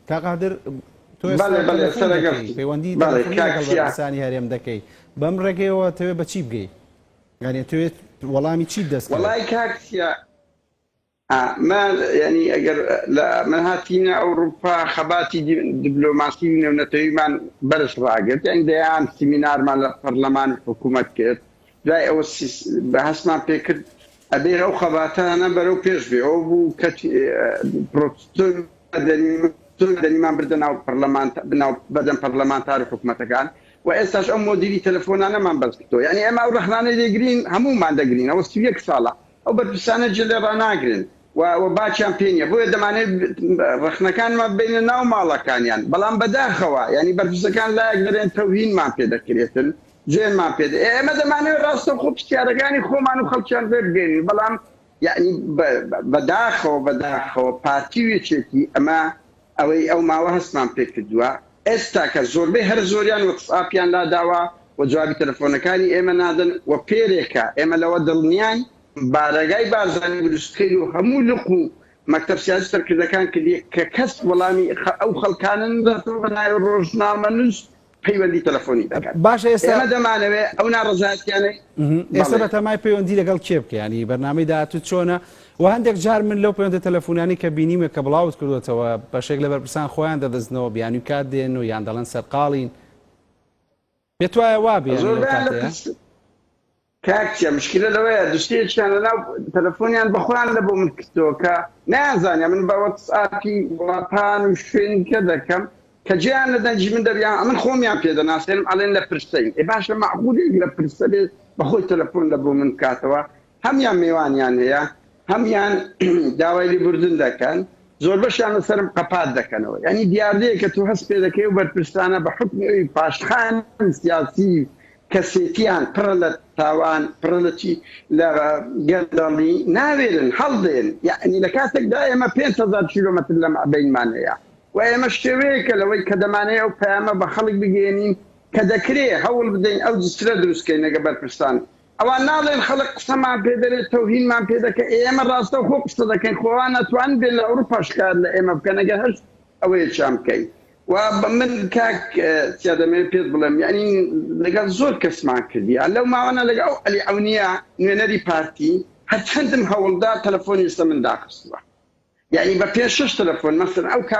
کاک قادر تۆ ئێستا بەڵێ بەڵێ تەلەفۆن سەرەگەڵ دەکەی پەیوەندی بەڵێ تەلەفۆنی کاک لەگەڵ چیا بەرپرسانی هەرێم دەکەی بەم ڕێگەیەوە تەوێ بە چی بگەی یانی ئەتەوێت وەڵامی چیت دەست کەوێت؟ وەڵای کاک چیا ما یانی ئەگەر لە من هاتینە ئەوروپا خەباتی دیبلۆماسی و نێونەتەویمان بەرز ڕاگرت یانی دەیان سیمینارمان لە پەرلەمان و حکوومەت کرد دوای ئەوە بە هەستمان پێکرد ئەبێ ئەو خەباتانە بەرەو پێش بێ ئەو بوو کە پرۆتستۆی مەدەنیمان بردە ناو پەرلەمان ناو بەردەم پەرلەمانتار و حکومەتەکان و ئێستاش ئەو مۆدیلی تەلەفۆنانەمان بەرز کردەوە یانی ئێمە ئەو ڕەخنانەی دەیگرین هەموومان دەگرین ئەوە 31 ساڵە ئەو بەرپرسانە جێ لێ ڕاناگرن و و باکیان پێ نییە بۆیە دەمانەوێت ڕەخنەکانمان ببەینە ناو ماڵەکانیان بەڵام بەداخەوە یانی بەرپرسەکان لایەک دەرێن تەوهینمان پێ دەکرێتن جوێنمان پێ ئێمە دەمانەوێت ڕاستەوخۆ پرسیارەکانی خۆمان و خەڵکیان پێ بگەین بەڵام یعنی بەداخەوە بەداخەوە پارتی و یەکێتی ئەمە ئەوەی ئەو ماوە هەستمان پێ کردووە ئێستا کە زۆربەی هەر زۆریان وەتسئاپیان لاداوە و جوابی تەلەفۆنەکانی ئێمە نادەن و پێرێکە ئێمە لەوە دڵنیاین بارەگای بارزانی بروسکەیل و هەموو لق و مەکتەب سیاسی سەرکردەکان کردیە کە کەس وەڵامی ئەو خەڵکانە نەداتەوە بە ناوی ڕۆژنامەنووس پەیوەندی تەلەفۆنی دەکات. باشە ئێستا ئێمە دەمانەوێ ئەو ناڕەزایەتیانەی ئێستا بەڵێ. بەتەمای پەیوەندی لەگەڵ کێ بکەی یانی بەرنامەی داهاتوو چۆنە و هەندێک جار من لەو پەیوەندە تەلەفونانی کە بینیمە کە بڵاوت کردوێتەوە بەشێک لە بەرپرسان خۆیان دەدەزنەوە بیانوی کات دێن و یان دەڵێن سەرقاڵین پێت وایە وابێ یانی لەو زۆربەیان لە کاتەیە؟ پرس کاک چیا مشکلە لەوەیە دوسێکیان لەناو تەلەفۆنیان بەخۆیان لە بۆ من کردەوە کە نەیانزانیا من بە وەتسئاپی وڵاتان و شوێنی کە دەکەم کە جێیان لە دەنگی من دەبیان ئەمن خۆمیان پێ دەناسێنم ئەڵێن لە پرسەین ئێ باشە مەعقولێک لە پرسە بێ بەخۆی تەلەفۆن لە بۆ من بکاتەوە هەمیان مێوانیان هەیە هەمیان داوای لێبوردن دەکەن زۆربەشیان لەسەرم قەپات دەکەنەوە یعنی دیاردەیە کە تۆ هەست پێ دەکەی و بەرپرسانە بە حوکمی ئەوی پاشخان سیاسی کەسێتیان پڕە لە تاوان پڕە لە چی لە گەندەڵی ناوێرن هەڵدێن یعنی لە کاتێکدا ئێمە 5000 کیلۆمەتر لە بەینمان هەیە و ئێمە شێوەیەکە لەوەی کە دەمانەوێت ئەو پەیامە بە خەڵک بگەیەنین کە دەکرێ هەوڵ بدەین ئەو جسرە دروست کەین لەگە بەرپرسان ئەوان ناڵێن خەڵک قسەمان پێ دەرێت تەوهینمان پێ دەکە ئێمە ڕاستەوخۆ قسە دەکەین خۆ ئەوان ئەتوانن بێن لە ئەوروپا شکایەت لە ئێمە بکەن ئەگەر هەر ئەوەیەکیان بکەین و من کاک چیا دەمەوێت پێت بڵێم یعنی لەگەڵ زۆر کەسمان کردیە لەو ماوەنە لەگەڵ ئەو عەلی عەونیە نوێنەری پارتی هەرچەندم هەوڵدا تەلەفۆنی لەسەر من داخستووە یعنی بە پێ شەش تەلەفۆن مەسەن ئەو کار.